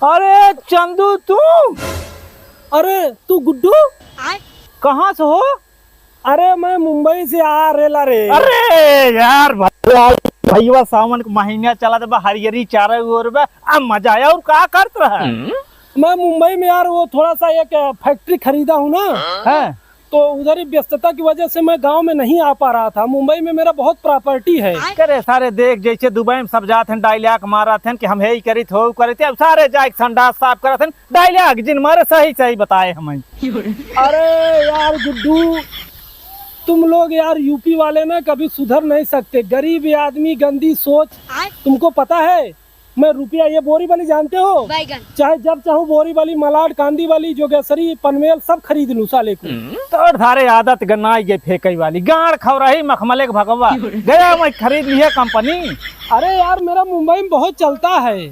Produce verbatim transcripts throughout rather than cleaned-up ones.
अरे चंदू, तू? अरे तू गुड्डू? कहाँ से हो? अरे मैं मुंबई से आ रेला रे। अरे यार भैया, भैया सावन के महीना चलत बा, हरियरी चारों ओर बा, आ मजा आया। और का करत रहा? मैं मुंबई में यार वो थोड़ा सा एक फैक्ट्री खरीदा हूँ ना, हैं? तो उधर ही व्यस्तता की वजह से मैं गांव में नहीं आ पा रहा था। मुंबई में मेरा बहुत प्रॉपर्टी है। करे सारे देख, जैसे दुबई में सब जात हैं, डायलॉग मारत हैं कि हम हे ही करित, हो करित, अब सारे जाए के संडास साफ करत हैं। डायलॉग जिन मारे सही सही बताए हमें। अरे यार गुड्डू, तुम लोग यार यूपी वाले ना कभी सुधर नहीं सकते। गरीब आदमी, गंदी सोच। तुमको पता है, मैं रुपया, ये बोरीवली जानते हो? बैगन। चाहे जब चाहूँ बोरीवली, मलाड, कांदीवली, जोगेसरी, पनवेल सब खरीद लूँ साले को। तोर सारे आदत गनाई गए फेंकई वाली, गाड़ खौराही मखमले के भगवा। गया मैं खरीद लिया कंपनी। अरे यार, मेरा मुंबई में बहुत चलता है,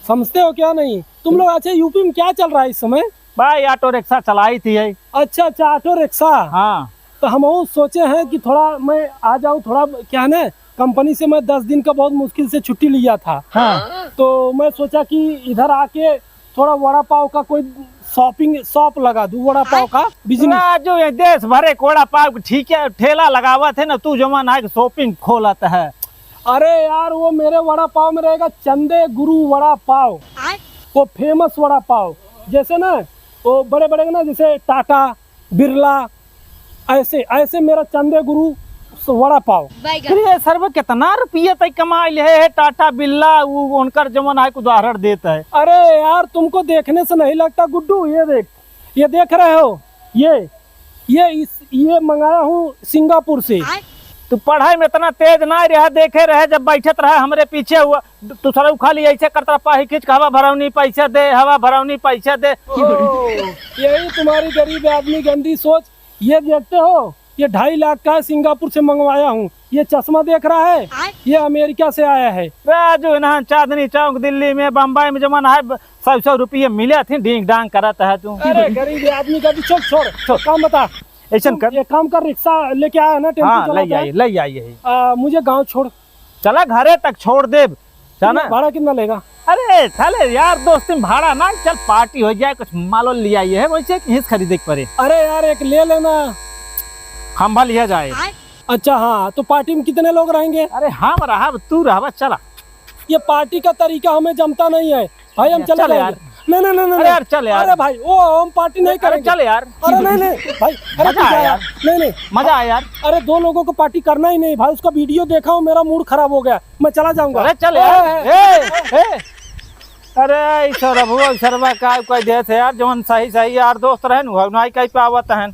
समझते हो क्या नहीं? तुम लोग अच्छा, यूपी में क्या चल रहा है इस समय? भाई, ऑटो रिक्शा चलाई थी है। अच्छा अच्छा, ऑटो रिक्शा। हाँ। तो हम वो सोचे हैं कि थोड़ा मैं आ जाऊँ, थोड़ा क्या है ना, कंपनी से मैं दस दिन का बहुत मुश्किल से छुट्टी लिया था। हाँ। तो मैं सोचा कि इधर आके थोड़ा वड़ा पाव का कोई शॉपिंग शॉप लगा दूँ, वड़ा पाव का बिजनेस। राजू, ये देश भरे के वड़ा पाव के ठीक है, ठेला लगावत है ना, तू जमा ना के शॉपिंग खोलत है। अरे यार, वो मेरे वड़ा पाव में रहेगा चंदे गुरु वड़ा पाव। वो फेमस वड़ा पाव, जैसे ना वो बड़े बड़े ना, जैसे टाटा, बिरला, ऐसे ऐसे मेरा चंदे गुरु स-, वड़ा पाव। फिर ये सरवा कितना रुपये तक कमा ले है, टाटा बिरला, वो उनकर जमन आए उदाहरण देता है। अरे यार, तुमको देखने से नहीं लगता गुड्डू, ये देख, ये देख रहे हो, ये ये इस ये मंगाया हूँ सिंगापुर से। तू पढ़ाई में इतना तेज ना रहा, देखे रहे जब बैठत रहा हमरे पीछे हुआ, तू साला खाली ऐसे करत रहा, पाही खींच के हवा भरौनी पैसे दे, हवा भरौनी पैसे दे। ओ, यही तुम्हारी गरीब आदमी गंदी सोच। ये देखते हो, ये ढाई लाख का सिंगापुर से मंगवाया हूँ। ये चश्मा देख रहा है, ये अमेरिका से आया है। राजू, इन्हां चांदनी चौक दिल्ली में, बम्बई में जमन है, सौ सौ रुपये मिले थे, डींग डांग करत है तू। अरे गरीब आदमी का भी छोड़, छोड़, छोड़। काम बता। ऐसन तू कर। एक काम कर, रिक्शा लेके आया ना, टेम्पो हाँ, चलाता ले है। आइए, ले आइए। आ, मुझे गाँव छोड़। चला घरे तक छोड़ देब। जाना? भाड़ा कितना लेगा? अरे साले, यार दोस्ती में भाड़ा ना, चल पार्टी हो जाए, कुछ माल वाल लिया ये है, वैसे कहीं से खरीदे के पड़े। अरे यार, एक ले लेना। खंभा लिया जाए। अच्छा हाँ, तो पार्टी में कितने लोग रहेंगे? अरे हम रहब, तू रहबा, चला। ये पार्टी का तरीका हमें जमता नहीं है भाई, हम चले जाएंगे। नहीं, नहीं, नहीं, नहीं, अरे यार, चल यार। अरे भाई, वो हम पार्टी नहीं करेंगे। चल यार। अरे नहीं, नहीं भाई, अरे मजा आया यार। नहीं, नहीं, मजा आया यार। अरे दो लोगों को पार्टी करना ही नहीं भाई, उसका वीडियो देखा हूँ, मेरा मूड खराब हो गया, मैं चला जाऊंगा। अरे चल यार। ए, ए, ए। अरे ई सरबुआ, सरबा का कह देत है यार, जौन सही सही यार दोस्त रहन, वो नहीं कह पावत हन।